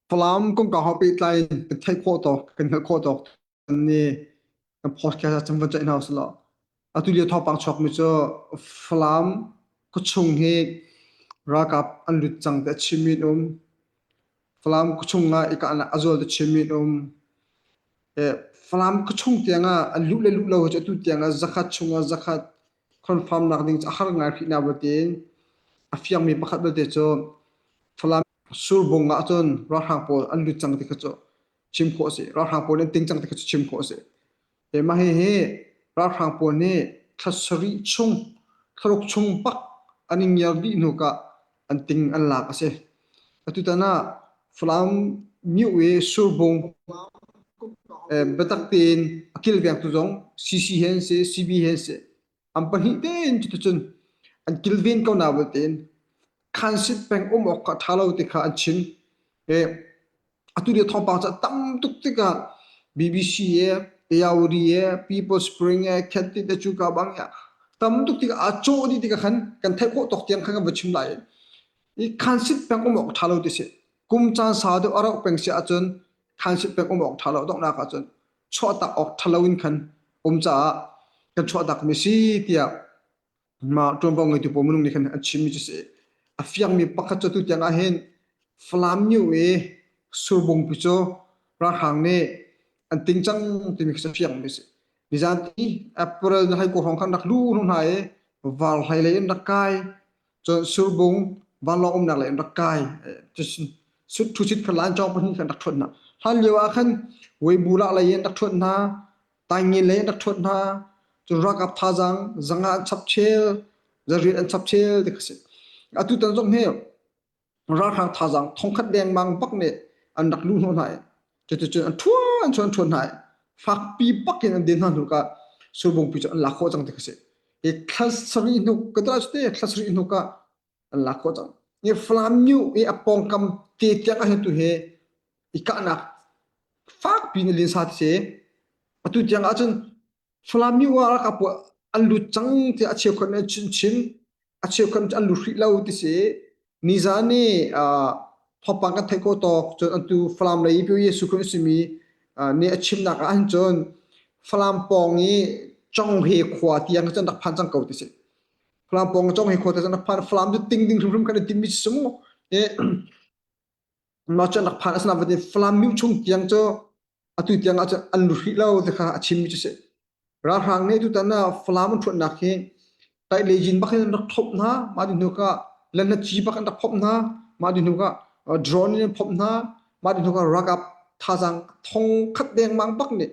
Falam kongkau he pehtlai in kan theih khawh tawk, kan hngalh khawh tawk nih kan podcast ah cun van ceih hna usih law. Atu lio thawngpang chuakmi cu Falam khuachung hi ralkap an lut cang ti a chimmi an um. Falam khuachung ah i kahnak a zual ti chimmi an um. Falam khuachung tiang ah an luh le luh lo hi cu atu tiang ah zakhat chung ah zakhat confirm nak ding cu a har ngai rih na tiin a fiangmi pakhat belte cu Falam Surbung ah cun ralhrang pawl an lut cang ti kha cu chim khawh a si. Ralhrang pawl an ting cang ti kha cu chim khawh a si. He mah hihi ralhrang pawl nih thla sarih chung, thlaruk chung bak an i ngiar dih hnu ka an ting an lak a si. Atutan ah Falam myu i Surbung biatak tein a kilvengtu zong CC he an si, CB he an si. An pahnih tein cuticun an kilven ko na tein khansit peng um awk kha ṭha lo ti kha an chim. E, atu lio thawngpang cu a tam tuk tikah BBC e, Ayauri e, People Spring e, Khentit e cu ka bang ya tam tuk tikah aa cawh dih tikah khan kan theih khawh tawk tiang khan kan va chim lai. I khansit peng um awk ṭha lo ti si. Kum caan sau deuh a rauh peng si ahcun khansit peng um awk ṭha lo donghnak ahcun chuahtak awk ṭha lo in khan um caah kan chuahtak mi si tiah mah ṭuanvo ngeitu pawl minung nih khan an chimmi cu si. A fiangmi pakhat cu tu tiang ah hin Falam New i Surbungpi cu ralhrang nih an ting cang timi khi a fiangmi si. Nizan ti April na hlei ko hrawng khan rak lu hnu hna i var hlei lei in rak kai cun Surbung vanlawng umnak lei in rak kai sut thu sit khan lan cawng pahnih khan rak ṭhuat hna. Hlan lio ah khan Weibu lah lei in rak ṭhuat hna Taingin lei an rak ṭhuat hna. Cun ralkap thazaang zanga an chap chel, zariat an chap chel ti kha si. Atu tan zong hi ralhrang thazaang thongkhat dengmang bak nih an rak luh hnawh hna i cuticun an ṭhuan an ṭhuan ṭhuan hna i fakpi bak in an den hna hnu ka surbungpi cu an lak khawh cang ti kha si. I thla sarih hnu ka te thla sarih hnu ka an lak khawh cang. I Falam New i a pawngkam te tiang ah hin tu hi i kahnak fakpi in linsa ti si. Atu tiang ahcun Falam New ah ralkap pawl an lut cang tiah a cheukhat nih an chim, a cheukhat an lut rih lo ti si. Nizan i thawngpang kan theih khawh tawk cun atu Falam lei i Pyo Yesu Khrih a simi nih a chimnak ah hin cun Falam pawng i Chonghe khua tiang cun rak phan cang ko ti si. Falam pawng cong hi khua te rak phan Falam cu ting ding hrimhrim kan i timmi si mu. Mah cu an rak phan asina van Falam myu chung tiang cu atu tiang ah cun an lut rih lo ti kha a chimmi cu si. Ralhrang nih tutan ah Falam an ṭhuatnak hi tai le jin bak in an rak thomh hna mah di hnu ka lenna ci bak an rak phomh hna mah di hnu ka drone in an phomh hna mah di hnu ka ralkap thazaang thong khat dengmang bak nih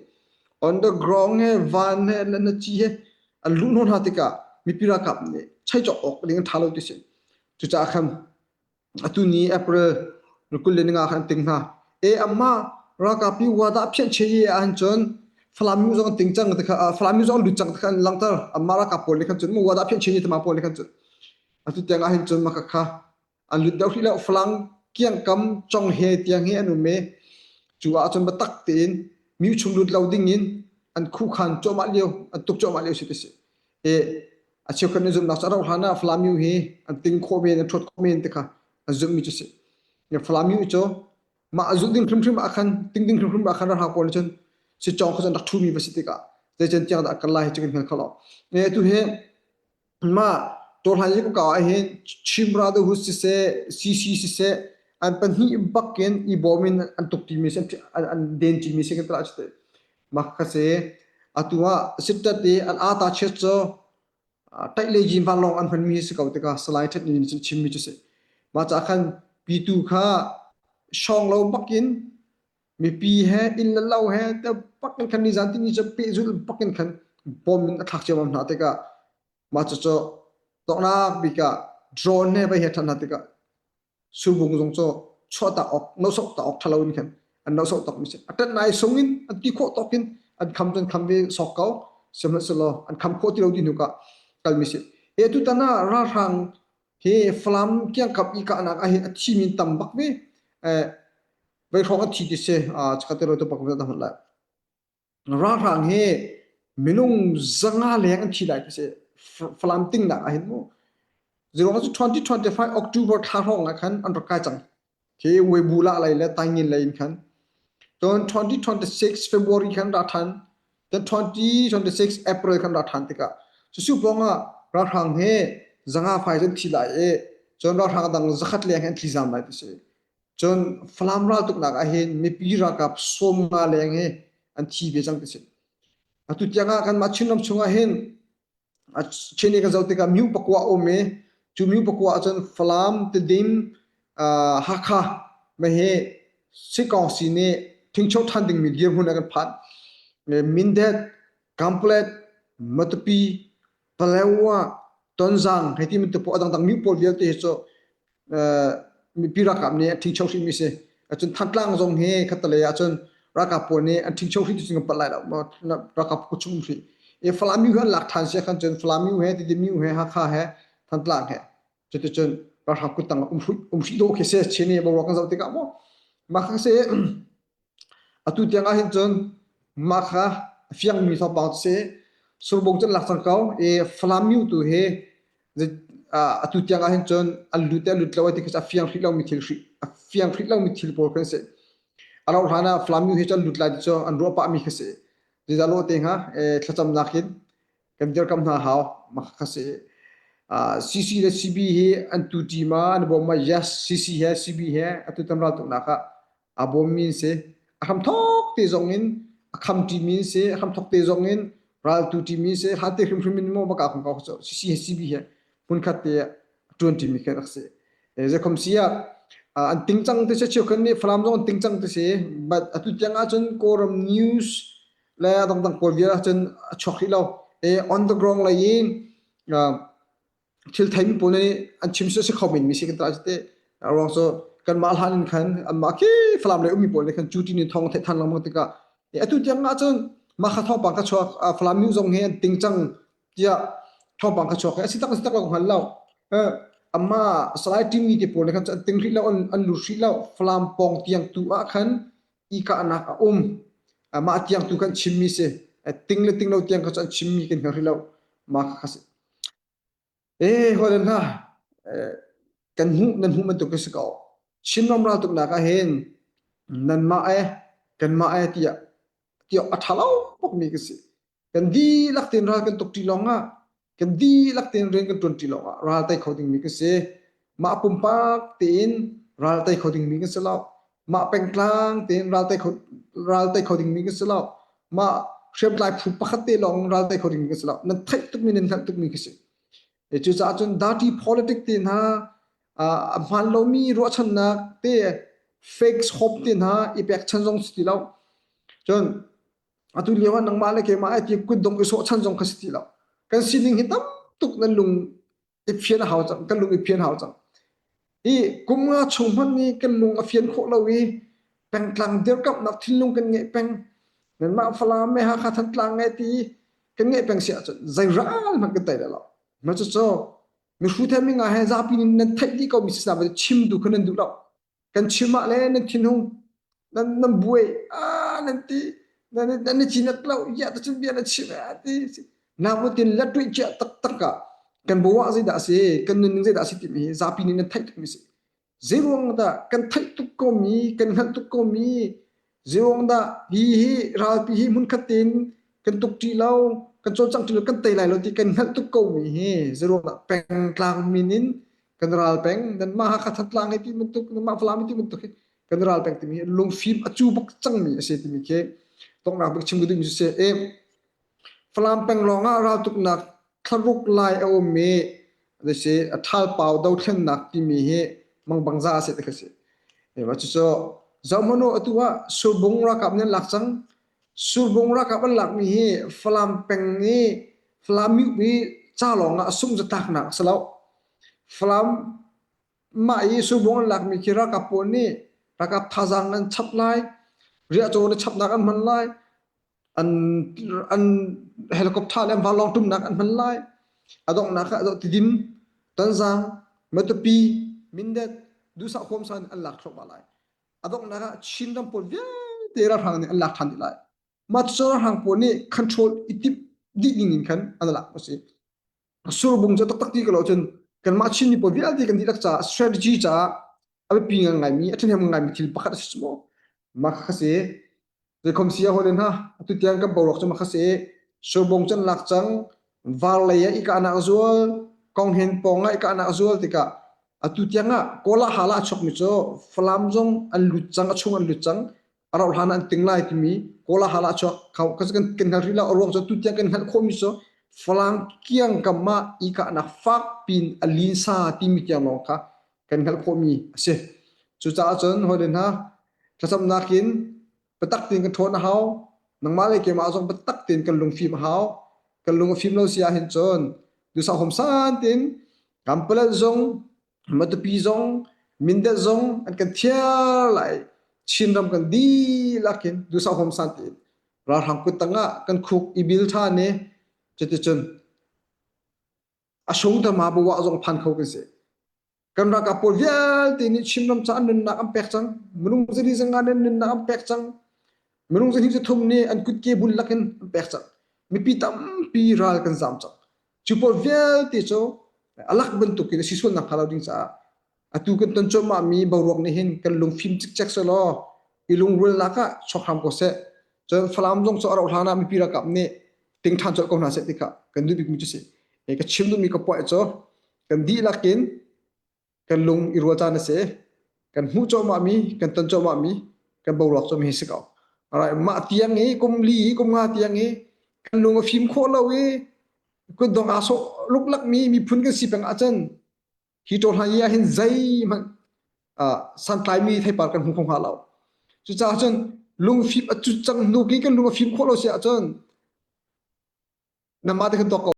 on the ground he van he lenna ci he an luh hnawh hna tikah mipi ralkap nih chei cawk awk ding an ṭha lo ti si. Cucaah khan atu ni April 25 khan an ting hna. E amma ralkap i wada phian che ye ahhin cun Falam mi zong an ting cang ti kha Falam mi zong an lut cang ti kha an langhter. Amma ralkap pawl nih khan cun wada phian che ye tama pawl nih khan cun atu tiang ahhin cun maka kha an lut deuh hrih lo. Falang kiangkam cong he tiang hi an um i cu ahcun biatak tein mi chung lut lo ding in an khuhkhan cuahmah lio an tuk cuahmah lio si ti si. E a cheukhat nih zumhnak cu a rauh hlan ah Falam yu hi an ting khawh men an ṭhuat khawh men ti kha an zumhmi cu si. Falam yu cu mah zulh ding hrimhrim ah khan ting ding hrimhrim ah khan ralhrang pawl nih cun si cawng kha cun rak ṭhumi va si tikah zeican tiang dah kal lai hi cu kan hngal kho lo. E tu hi mah Tawhlan yi ka ah hin Chin Brotherhood siseh CC siseh an pahnih bak in i bawm in an tuk timi si an an den timi si kan tla si mah kha si atu ah sittat i an ata chiat cu taih le jin vanlawng an hmanmi si ko tikah Salai Thet nih cun chimmi cu si mah ca khan pitu kha shawng lo bakin mipi he inn le lo he te bakin khan nizan tini cu pehzul bakin khan bom in a thlak ciammam hna tikah mah cucu tawknak bik ah drone he vai he ṭhan hna tikah subung zong cu chuahtak awk nosok ta awk ṭhalo in khan an nosok tak mi si a ṭan nai sung in an ti khawh tawk in an kham cun kham ve sok ko sihmanhsehlaw an kham khawh ti lo ti hnu ka kal mi si e tu tan ah ralhrang hi Falam kiangkap i kahnak ah hin a thi min tam bak ve vei hrawng a thi ti si chakate ro tu pak ve ta hman lai Ralhrang hi minung zanga leng an thi lai ti si. Falam tingnak ah hin mu. Zero cu 2025 October thla hrawng ah khan an rak kai cang. Khi Weibula lei le Taingin lei in khan. Cun 2026 February khan ra ṭhan. Cun 2026 April khan ra ṭhan tikah cucu pawng ah ralhrang he zanga fai cun thi lai i cun ralhrang dang zakhat leng he an tli zam lai ti si. Cun Falam raltuknak ah hin mipi ralkap 50 leng he an thi ve cang ti si. Atu tiang ah kanmah Chinram chungah hin Chin i kan zoh tikah myu pakua a um i cu myu pakua ahcun Falam, Tedim, Hakha mei hi Sikawngsi nih ṭhingcho ṭhan dingmi dirhmun ah kan phan. Mindat, Kamplet, Matupi, Palewa, Tonzang hei ti bantuk pawl a dangdang myu pawl vialte hi cu mipi ralkap nih an ṭhingcho hrihmi a si. Cun Thantlang zong hi khattelei ahcun ralkap pawl nih an ṭhingcho hrih ti cun kan palh lai lo. Ralkap kut chung um hrih. I Falam he an lak ṭhan si ahkhan cun Falam he Tidim he Hakha he Thantlang he cuticun ralhrang kuttang um hrih um hrih dawh khi si Chin i boruak kan zoh tikah maw mah kha si Atu tiang ahhin cun mah kha a fiangmi thawngpang cu si. Surbung cu an lak cang ko i Falam myu tu hi atu tiang ahhin cun an lut le lut lo ti khi a fiang hrih lomi thil a fiang hrih lomi thil pawl khi an si. A rauh hlan ah Falam myu hi cu an lut lai ti cu an ruah pahmi khi si. Zeizah lawh te hnga thlacamnak hin kan dirkamh hna hau mah kha si. CC le CB hi an tu ṭi ma an bawm ma yes CC he CB he atu tan raltuknak ah aa bawmmi an si. A hramthawk te zong in a kham ṭimi an si. A hramthawk te zong in raltu ṭimi an si. Hlan te hrimhrim in maw baka kong ko cu CC he CB he hmunkhat te ah ṭuan ṭimi khi rak si. Zeikhom si ah an tingcang te si cheukhat nih Falam zong an tingcang te si. But atu tiang ahcun Kawlram news le a dangdang pawl vial ahcun a chuak rih lo. On the ground lei in thil theimi pawl nih an chim si kho men mi si kan te ruang cu kanmah hlan in khan anmah khi Falam lei ummi pawl nih khan cu ti ni thawng theih than lengmang tikah atu tiang ah cun mah kha thawngpang ka chuak Falam nu zong hi an ting cang tiah thawngpang ka chuak a si tak si tak lo hngal lo amma Salai Timi te pawl nih khan an ting rih lo an lut rih lo Falam pawng tiang tu ah khan i kahnak a um mah tiang tu kan chimmi si ting le ting lo tiang kha cu an chimmi kan hngal rih lo mah kha si Eh, hawikom hna, kan hmuh nan hmuh bantuk ka si ko. Chinram raltuknak ah hin nanmah e, kanmah e tiah tiah a ṭha lo bak mi ka si. Kan dihlak tein ral kan tuk ṭi lawng ah, kan dihlak tein rian kan ṭuan ṭi lawng ah ral tei kho dingmi ka si. Mah pumpak tein ral tei kho dingmi kan si lo. Mah pengtlang tein ral tei kho ral tei kho dingmi kan si lo. Mah hriamtlai phu pakhat te lawng ral tei kho dingmi kan si lo. Nan theih tukmi nan hngalh tukmi ka si. Cucaah cun dirty politic te hna a hmaan lomi ruahchannak te fake hope te hna i pekchan zong si ti lo. Cun atu lio ah nangmah le keimah ai ti kutdong i sawhchan zong kha si ti lo. Kan sining hi tam tuk nan lung i fian a hau cang kan lung i fian hau cang i kum nga chung hmanh nih kan lung a fian khawh lo i pengtlang dirkamhnak thinlung kan ngeih peng nanmah Falam me Hakha Thantlang nge ti kan ngeih peng si ahcun zei ral hmanh kan tei lo ma cu mihru the mi nga he zapi nan theih dih ko mi si chim tu kha nan duh lo kan chim ah le nan thinhung nan nan buai ah nan ti nan nan i cinat lo ya ta cun bia na chim a ti nabutin la tuih chia taktak ah kan bawa zeidah si kan nunning zeidah si timi hi zapi nih nan theih tuk mi si zeiruang dah kan theih tuk ko mi kan hngalh tuk ko mi zeiruang dah hi hi ralpi hi hmunkhat tein kan tuk ṭi lo kan cawlcang ṭi lo kan tei lai lo ti kan hngalh tuk ko mi hi zeiruang dah pengtlang min in kan ral peng nanmah Hakha Thantlang hi ti bantuk nanmah Falam hi ti bantuk hi kan ral peng timi lungfim a cu bak cangmi a si timi khi tongnak bik chim ka duhmi cu si e Falam peng lawng ah raltuknak thlaruk lai a um i si a ṭhalpau dothlennak timi hi mangbangza a si ti kha si e ma cucu zohmanu atu ah Surbung ralkap nih an lak cang Surbung ralkap an lakmi hi Falam peng i Falam mipi ca lawng ah sungh zatlaknak a si lo. Falam mah i Surbung an lakmi khi ralkap pawl nih ralkap thazaang an chap lai, riahcaw le chapnak an hman lai, an an helicopter le an vanlawng tumnak an hman lai. A donghnak ah Tidim, Tonzang, Matupi, Mindat, duhsah huamsa in an lak thluahmah lai. A donghnak ah Chin ram pawl vialte ralhrang nih an lak ṭhan dih lai. Mah cu ralhrang pawl nih control i timh dih ding in khan an lak a si. Surbung cu taktak ti ko lo cun kanmah Chin mi pawl vialte kan dihlak caah strategy caah. A biapi ngaingaimi, a ṭhahnem ngaingaimi thil pakhat a si cu mu. Mah kha si. Zeikhom si ah hawile hna, atu tiang kan boruak cu mah kha si. Surbung cu an lak cang, var lei ah i kahnak a zual, konghen pawng ah i kahnak a zual tikah atu tiang ah Kawl ah hala a chuakmi cu Falam zong an lut cang, a chung an lut cang, a rauh hlan ah an ting lai timi Kawl ah hala a chuak. Kan kan hngal rih lo, a ruang cu atu tiang kan hngalh khawhmi cu Falam kiangkam ah i kahnak fak pin a linsa timi tiang lawng kha kan hngalh khawhmi a si. Cucaah cun hawile hna, thlacamnak in biatak tein kan ṭhawn a hau. Nangmah le keimah zong biatak tein kan lungfim a hau. Kan lung a fim lo si ahhin cun duhsah humsan tein Kanpalet zong, Matupi zong, Mindat zong an kan thiar lai. Chinram kan dihlak in duhsah humsan tein ralhrang kut tangah kan khuk i bil ṭhan i cuticun a sung tama bawa zong phan kho kan si. Kan ralkap pawl vialte nih Chinram ca an nunnak an pek cang. Minung zali zanga nih an nunnak an pek cang. Minung zahnih zathum nih an kutke bun lakin an pek cang. Mipi tampi ral kan zam cang. Cu pawl vialte cu alak bantuk in a si sualnak hnga lo ding caah atu kan ton cuahmah mi boruak nih hin kan lungfim cikcek selaw i lungrualnak ah chuak hram ko seh. Cun Falam zong cu a rauh hlan ah mipi ralkap nih ting ṭhan colh ko hna seh ti kha kan duh bikmi cu si. Ka chim duhmi ka puah cu kan dihlak in kan lung i rual caan a si. Kan hmuh cuahmahmi, kan ton cuahmahmi, kan boruak cuahmi hi si ko. Alright, mah tiang i kum li kum nga tiang i kan lung a fim khawh lo i kutdong aa sawh luklakmi miphun kan si peng ahcun hi ṭawhlan i ahhin zeihmanh santlaimi theipar kan hmu kho hnga lo. Cucaah cun lungfim a cut cang hnu ki kan lung a fim khawh lo si ahcun nangmah te kan tuak ko.